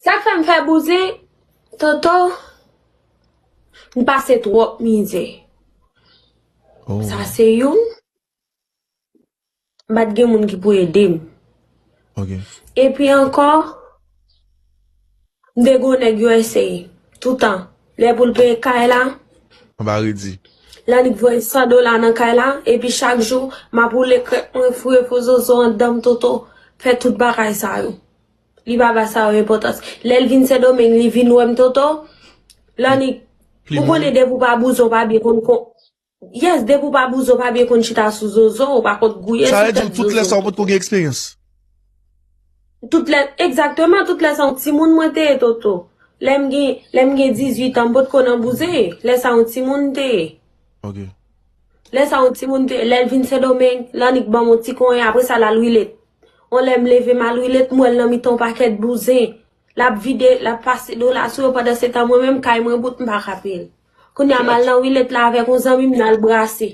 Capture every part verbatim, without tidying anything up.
Sa k fè m fè bouzen, Toto, m pase twòp mizè. Oh. Sa se youn. M pa t gen moun ki pou ede m. Ok. Epi ankò, m te gon nèg U S A toutan. Lè pou l peye kay la, Anba redi. Lannik voye san dola nan kay la, epi chak jou, m ap woule krèk mwen, foure fo zozo anndan m, Toto, fè tout bagay sa yo. Li pa ba sa yo enpòtans. Lè l vin Sendomeng, li vin wè m, Toto. Lannik, Pli ou moun. Konnen depi w pa bouzen, w pa byen konn kon. Yes, depi w pa bouzen, w pa byen konn chita sou zozo, w pa konn gouye Sa sou vle di tèt w tout lè zozo. Sa w potko gen eksperyans. Tout lè, egzakteman, tout lè sa yon timoun mwen te ye, Toto. Lè m gen, lè m gen dizuit an, m potko nan bouzen. Lè sa yon timoun te ye. Ok. Lè sa yon timoun te, lè l vin Sendomeng, Lannik ban m yon ti konyen, apre sa l al Wilet. On lè m leve m al Wilet, m wè l nan mitan yon pakèt bouzen. L ap vide, l ap pase dola sou yo pandan se tan mwen menm kay mwen bout m pa ka peye l. Kounye a m al nan Wilet la avèk yon zanmi m n al brase.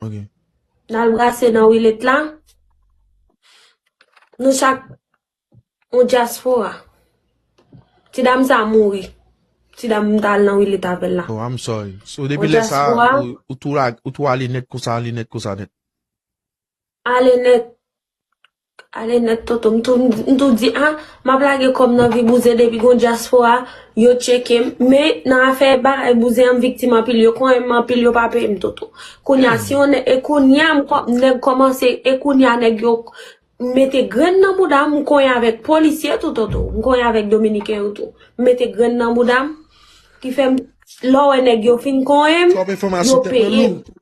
Ok. N al brase nan Wilet la. Nou chak yon dyaspora. Ti dam sa mouri. Ti dam m t al nan Wilet avè l la. Oh, I'm sorry. So depi Yon lè sa, dyaspora. Ou, ou tou la, ou tou ale nèt konsa, ale nèt konsa nèt. Ale nèt. Ale nèt, Toto. M tou, m tou di, ah, m ap lage kò m nan vi bouzen depi gon dyaspora, yo tcheke m. Men nan afè bagay bouzen an, m viktim anpil. Yo konyen m anpil, yo pa peye m, Toto. Kounye a, si yon nèg, e kounye a, m kò- nèg kòmanse, e kounye a, nèg yo mete grenn nan bouda m, m konyen avèk polisye tou, Toto. M konyen avèk dominiken yo tou. M mete grenn nan bouda m, ki fè m, lè w wè nèg yo fin konyen m, Twòp enfòmasyon yo tèt mwen peye m. Lou.